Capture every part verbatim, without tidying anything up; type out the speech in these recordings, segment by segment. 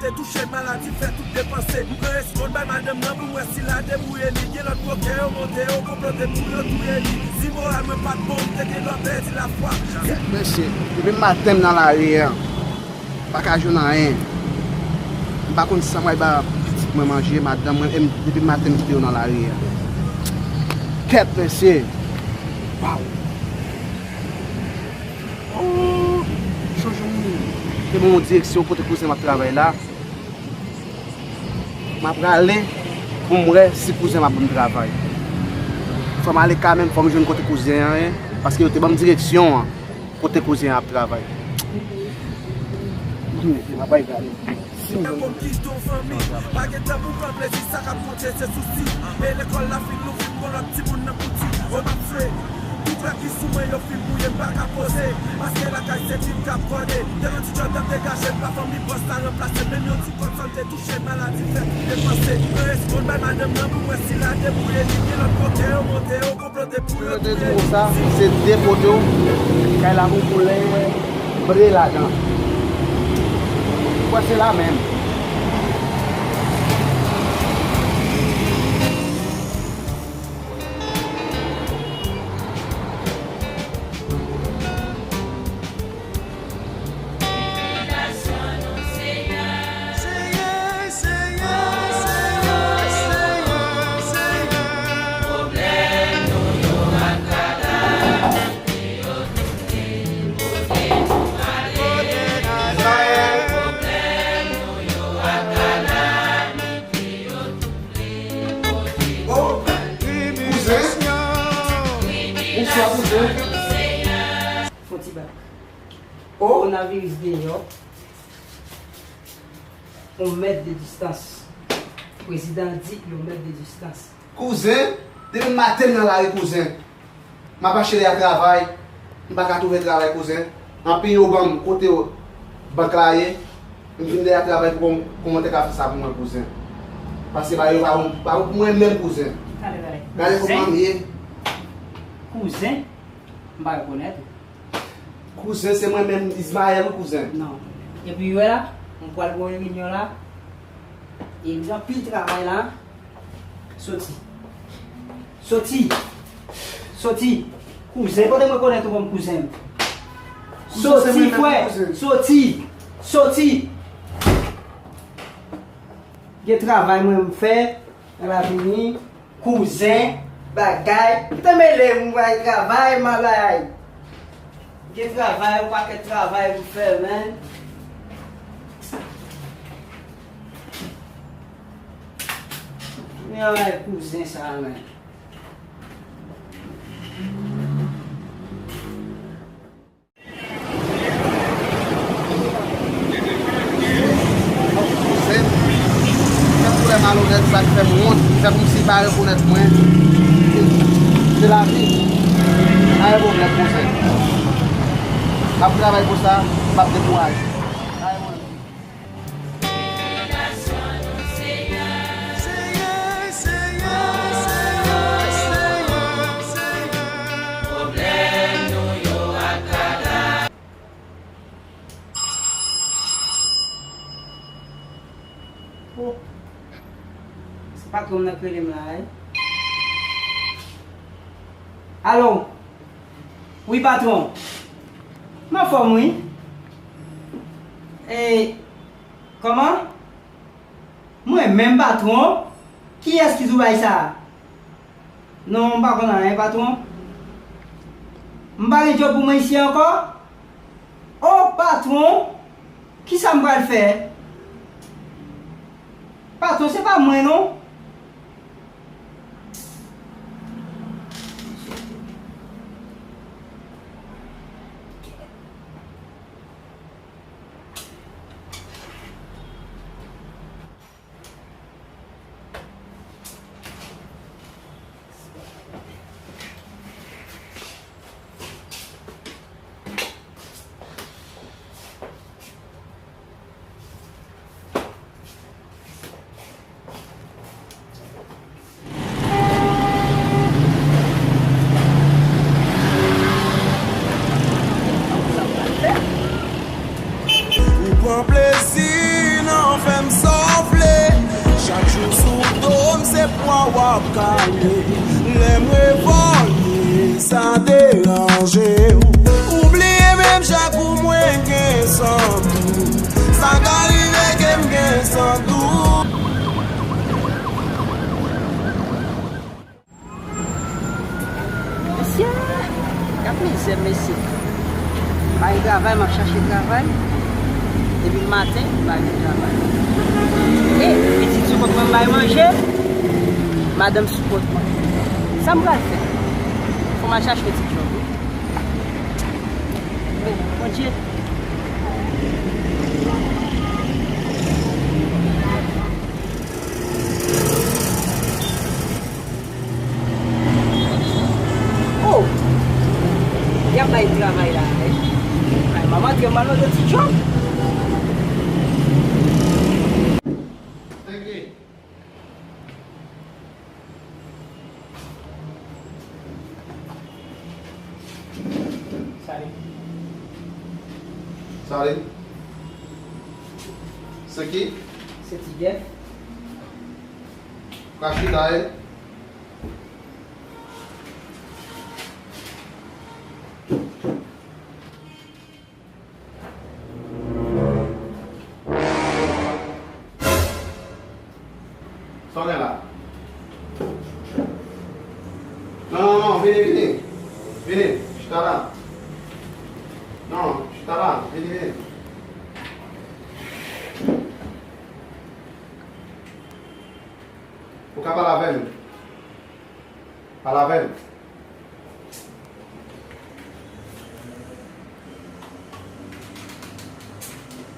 Te touche maladi, fè tout depanse. M pran eskonn bay madanm nan pou m wè si l a debouye li. Gen lòt koken yo monte, yo konplote pou yo touye li. Si moral mwen pa t bon, m te gen dwa pèdi lafwa. Kèt mesye, depi maten m nan lari a, m pa ka jwenn anyen. M pa konn sa m pral ba pitit mwen manje, madanm mwen, e m, depi maten m kite yo nan lari a. Kèt mesye. Waw. Oh, chonje m te ban yon direksyon kote kouzen m ap travay la. M ap prale pou m wè si kouzen m ap ban m travay. Fò m ale kanmenm, fò m jwenn kote kouzen an ye, paske yo te ban m direksyon an kote kouzen an ap travay. M ap bay gade. Si m jwenn. Pa gen tan pou pran plezi, sa k ap konte se sousi. E lekòl la fin louvri, m gon lòt timoun nan kouti. O m ap swe. Tout rèv ki sou mwen yo fin mouye, m pa ka poze. Paske lakay se dim k ap kòde. Devan ti Jordan degaje, m pa fanmi bòs la ranplase. Menm yon ti kòb san l te touche, maladi fè tout depanse. Mwen responn bay madanm nan pou mwen si l a debouye li. Gen lòt kote yo monte, yo konplote pou yo touye li. Sa, se de poto. Kay la pou koule, bre ladan. Ou kwè se la menm? Oh, kouzen. Bonswa, kouzen. Fon ti bak. Oh. Kowonaviris deyò. On mèt de distans. Prezidan di yon mèt de distans. Kouzen, depi maten m nan lari, kouzen. M ap mache dèyè travay, m pa ka twouve travay, kouzen. Anpi yo ban m kote yo, bank la ye, m vin dèyè travay pou kòm-, kòman te ka fè sa pou mwen, kouzen. Paske bagay yo pa bon, pa bon pou mwen menm, kouzen. Gade kòman m ye. Kouzen? M pa rekonèt ou. Kouzen, se mwen menm, Ismaël, wi, kouzen. Non. Epi, wè la, m pral ba w reyinyon la. E m gen anpil travay la. Soti. Soti. Soti. Kouzen, kote mwen konèt ou kòm kouzen m? Soti, frè. Soti. Soti. Gen travay mwen m fè nan lavini. Kouzen, bagay. Kite mele m bay travay, m al bay. Gen travay, yon pakèt travay pou fè, man. Men ay kouzen sa, man. Kouzen, fè m koulè malonèt, sa k fè m wont, fè kòmsi pa rekonèt mwen. Se lavi. Pa gen pwoblèm, kouzen. M ap travay pou sa, m p ap dekouraje. Pa gen pwoblèm. Oh. Se patwon m nan k rele m la, wi. Alo. Wi, patwon. M anfòm, wi. E, kòman? Mwen menm, patwon? Kiyès ki di w bagay sa a? Non, m pa konn anyen, patwon. M pa gen djòb pou mwen isi ankò? O, patwon, kisa m pral fè? Patwon, se pa mwen, non. Wa w ap kale, lè m revòlte, sa deranje w. Ou bliye menm jan pou mwen gen san tou. Sa ka rive ke m gen san tou. Mesye, gad mizè, mesye. M pa gen travay, m ap chache travay. Depi maten, m pa gen travay. E, pitit sou kont mwen, m bay manje. Madanm sou kont mwen. Sa m pral fè? Fò m al chache yon ti djòb, wi. Bon, Bondye. Oh! Y ap bay travay la, eh. Ay, manman, ke m al nan yon ti djòb. Salut. Salut. Se ki? Se Ti Jeff. Ou ka chita, e? Sa w gen la? Non, non, non, vini, vini. Vini, chita la. Non, chita la, vini, vini. Ou ka pale avè m. Pale avè m.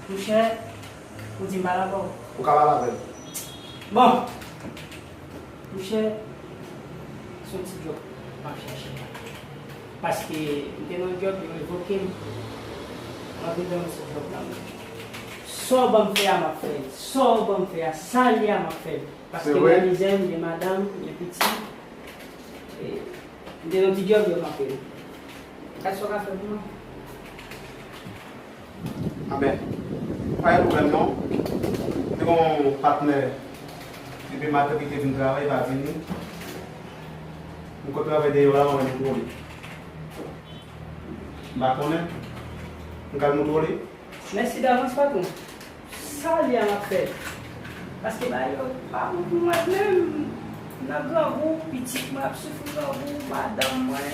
Monchè, ou di m pale avè w. Ou ka pale avè m. Bon. Monchè, se yon ti djòb m ap chache la. Paske m te nan yon djòb, yo revoke m. M anvi nan yon ti djòb la, monchè. Sa w ban m fè a, m ap fè l. Sa w ban m fè a, sa l ye a, m ap fè l. Paske m nan mizè, m gen madanm, m gen pitit. E, m te nan ti djòb yo kanpe. Gad sa w ka fè pou mwen. Anben, pa gen pwoblèm non. M te gen yon patnè depi maten ki te vin travay, li pa vini. M konn travay deyò la, m ap montre w li. M pa konnen. M ka montre w li. Mèsi davans, patwon. Sa l ye a m ap fè. Paske bagay yo pa bon pou mwen menm. M nan grangou, pitit mwen ap soufri grangou, madanm mwen.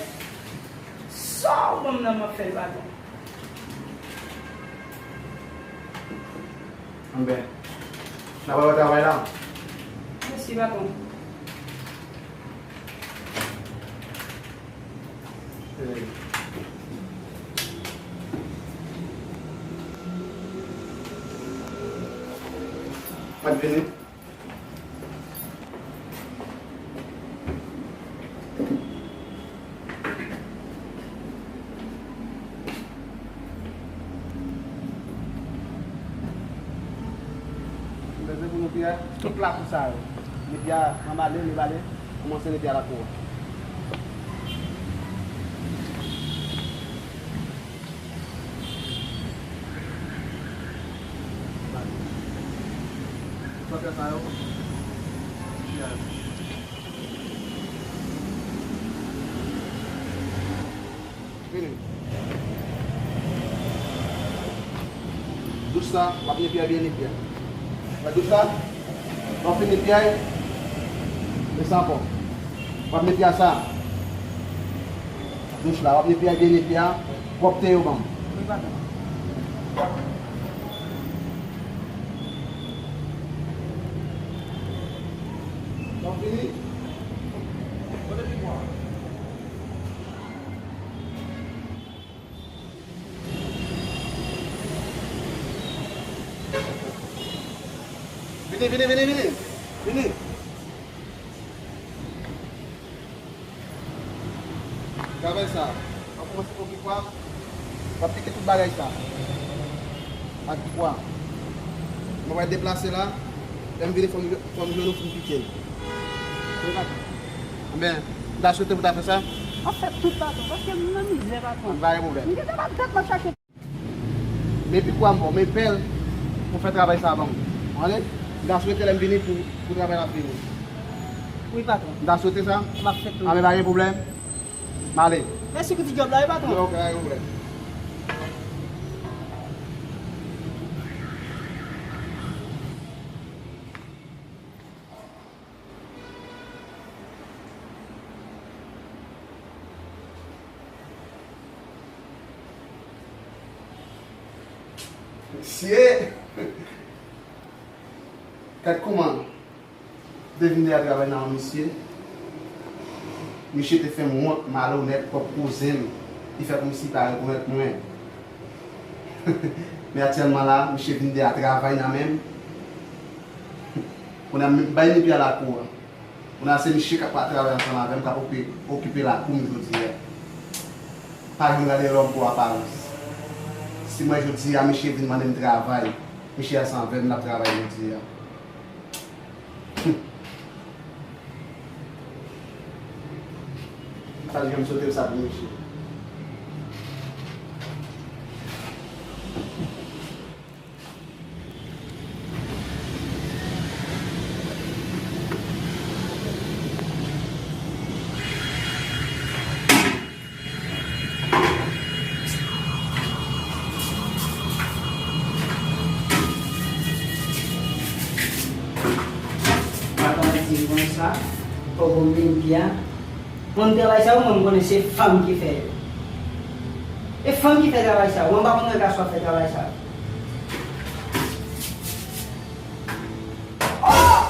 Sa w ban m nan m ap fè l, patwon. Anben, n ap al wè travay la. Mèsi, patwon. Mwen vini. M bezwen pou nou pye tout lakou sa yo. Nepya, anbale, nebale, kòmanse nepya lakou a. Sòtè sa yo. Vini. Dous la, w ap netwaye byen netwaye. Wè dous la? W ap fin netwaye. Fè sa ankò. W ap netwaye sa. Dous la, w ap netwaye byen netwaye. Pwòpte yo ban m. W ap fini? Kote pi bwa? Vini, vini, vini, vini. Vini. Travay sa. W ap kòmanse pran pikwa. W ap pike tout bagay sa. Ak pikwa. Mwen pral deplase la. Lè m vini, fò m, fò m jwenn ou pou m pike l. Wi, patwon. Anben, m ta swete pou w ta fè sa. W ap fè tout, patwon, paske m nan mizè, patwon. Pa gen pwoblèm. M gentan bat tèt, m ap chache. Men pikwa m ba w, men pèl pou fè travay sa a ban m. Ann ale, m ta swete lè m vini pou, pou travay la fini. Wi, patwon. M ta swete sa? M ap fè tou. A, men pa gen pwoblèm. M ale. Mèsi pou ti djòb la, wi, patwon. Ok, pa gen pwoblèm. Mesye! Gad kouman m te vin de a travay nan men misye. Misye te fè m wont, malonèt, pwòp kouzen m. Li fè kòmsi li pa rekonèt mwen. Men aktyèlman la, misye vin de a travay nan men m. Kounye a, m bay ni pye a lakou a. Kounye a, se misye k ap travay ansanm avè m, k ap okipe, okipe lakou m jodi a. Pa janm gade lòm pou aparans. Si mwen jodi a, misye vin mande m travay, misye ansanm avè m, n ap travay jodi a. Sa li janm sote sa pou misye. Patwon di konsa, poko menm pye a. Bon, travay sa yo, mwen, m konnen se fanm ki fè yo. E fanm ki fè travay sa yo. Mwen, m pa konn wè gason ap fè travay sa yo. Oh!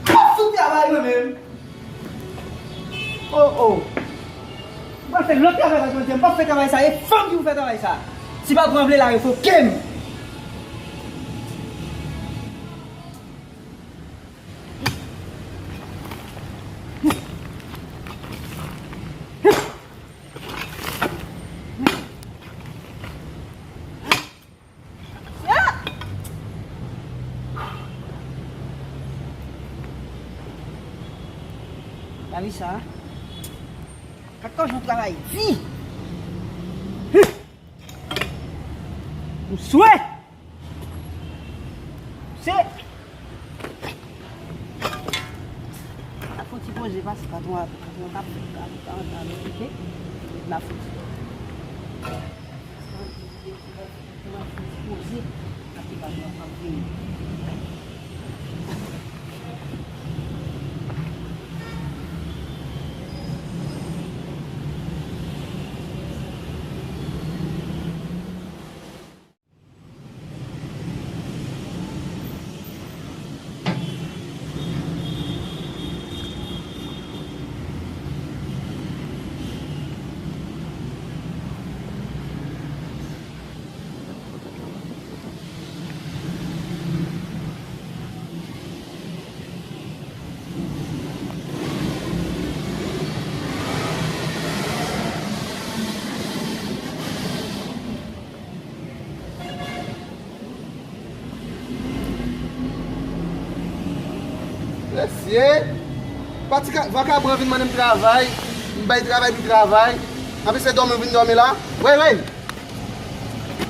M ap fout travay mwen menm. Oh, oh. M pral fè lòt travay, paske m di m p ap fè travay sa, e fanm ki pou fè travay sa. Si patwon an vle la revoke m. Gade sa. Gad kòman travay di. M swe. Se. N ap fouti poze paske patwon, patwon t ap fè, t ap, t ap, t ap, oke? N ap fouti. N ap fouti poze paske patwon ap vini. Mesye, pati ka, vakabon vin mande m travay, m bay travay pou travay. Anpi se dòmi w vin dòmi la. Wey, wey.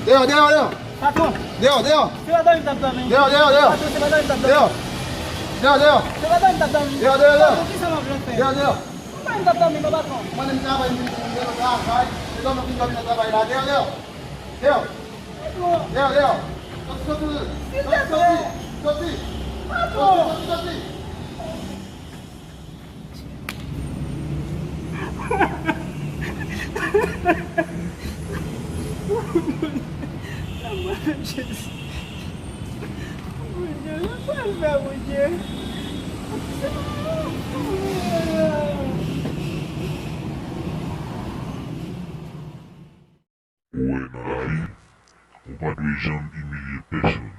Deyò, deyò, deyò. Patwon. Deyò, deyò. Se pa dòmi m t ap dòmi. Deyò, deyò, deyò. Patwon, se pa dòmi m t ap dòmi. Deyò. Deyò, deyò. Se pa dòmi m t ap dòmi. Deyò, deyò, deyò. Patwon, kisa m ap jwenn fè? Deyò, deyò. Se pa dòmi m t ap dòmi, non, patwon. Mande m travay, m vin, m vin nan travay. Se dòmi m vin dòmi nan travay la. Deyò, deyò. Deyò. Patwon. Deyò, deyò. Soti, soti, soti. Soti, soti, soti. Patwon. Soti, soti, soti. Bondye, sa l fè, Bondye. Ou wè, nan lavi, ou pa dwe janm imilye pèsonn,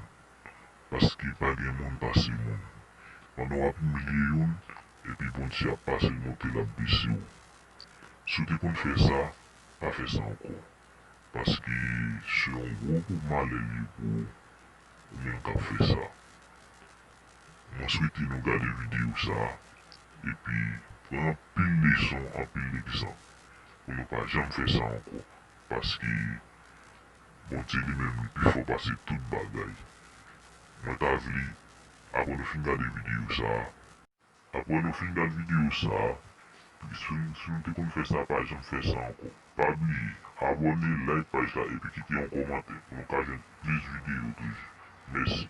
paske pa gen moun pase moun. Pandan w ap imilye youn, epi Bondye ap pase l monte, l ap bese w. Si w te konn fè sa, pa fè sa ankò, paske se yon gwo kout malè l ye pou ou, ou menm k ap fè sa. Mwen swete nou gade videyo sa a, epi pran anpil leson, anpil egzanp, pou nou pa janm fè sa ankò, paske Bondye li menm, li pi fò pase tout bagay. Mwen ta vle Apre nou fin gade videyo sa a, apre nou fin gade videyo sa a, si, si nou te konn fè sa, pa janm fè sa ankò. Pa bliye, abòne, like paj la epi kite yon kòmantè pou nou ka jwenn plis videyo toujou. Mèsi.